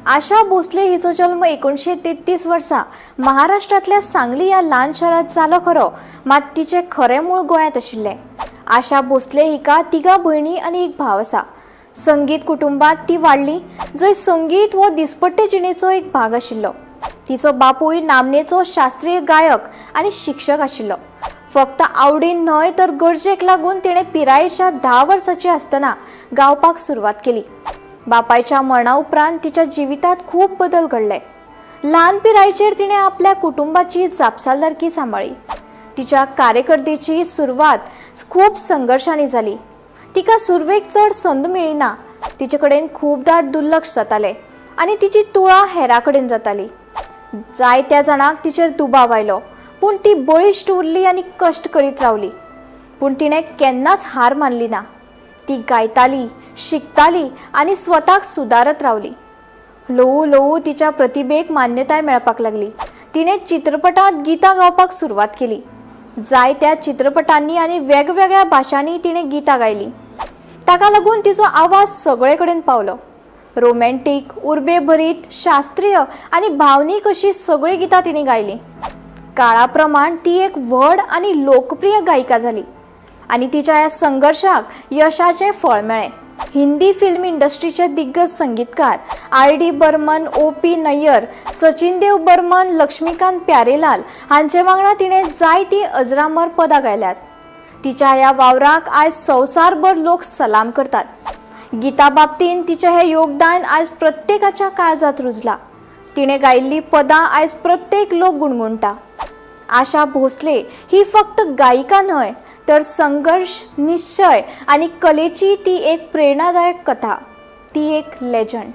आशा भोसले हिचो जल्म 1933 वर्सा महाराष्ट्रांतल्या सांगली ह्या ल्हान शारांत जालो खरो, मात तिचें खरें मूळ गोंयांत आशिल्लें. आशा भोसले हिका तिगां भयणी आनी एक भाव आसा. संगीत कुटुंबांत ती वाडली, जंय संगीत हो दिसपट्टे जिणेचो एक भाग आशिल्लो. तिचो बापूय नामनेचो शास्त्रीय गायक आनी शिक्षक आशिल्लो. फक्त आवडीन न्हय तर गरजेक लागून तिणें पिरायेच्या 10 वर्साची आसतना गावपाक सुरवात केली. बापायच्या मरणा उपरांत तिच्या जिवितांत खूब बदल घडले. ल्हान पिरायेचेर तिणें आपल्या कुटुंबाची जापसालदारकी सांबाळ्ळी. तिच्या कारकिर्दीची सुरवात खूब संघर्शांनी जाली. तिका सुरवेक चड संद मेळ्ळी ना. तिचे कडेन खूबदां दुर्लक्ष जातालें आनी तिची तुळा हेरां कडेन जाताली. जायत्या जाणांक तिचेर दुबाव आयलो, पूण ती बळिश्ट उरली आनी कश्ट करीत रावली. पूण तिणें केन्नाच हार मानली ना. ती गायताली, शिकताली आनी स्वताक सुदारत रावली. ल्हवू ल्हवू तिच्या प्रतिभेक मान्यताय मेळपाक लागली. तिणें चित्रपटांत गितां गावपाक सुरवात केली. जायत्या चित्रपटांनी आनी वेगवेगळ्या भाशांनी तिणें गितां गायलीं. ताका लागून तिचो आवाज सगळे कडेन पावलो. रोमॅन्टीक, उर्बेभरीत, शास्त्रीय आनी भावनीक अशीं सगळीं गितां तिणें गायलीं. काळा प्रमाण ती एक व्हड आनी लोकप्रिय गायिका जाली आनी तिच्या ह्या संघर्शाक यशाचें फळ मेळ्ळें. हिंदी फिल्म इंडस्ट्रीचे दिग्गज संगीतकार R D Burman, O P Nayyar, Sachin Dev Burman, Laxmikant Pyarelal हांचे वांगडा तिणें जायतीं अजरामर पदां गायल्यात. तिच्या ह्या वावराक आयज संवसारभर लोक सलाम करतात. गिता बाबतींत तिचें हें योगदान आयज प्रत्येकाच्या काळजांत रुजलां. तिणें गायिल्लीं पदां आयज प्रत्येक लोक गुणगुणटा. आशा भोसले ही फक्त गायिका न्हय, तर संघर्श, निश्चय आनी कलेची ती एक प्रेरणादायक कथा. ती एक लेजंड.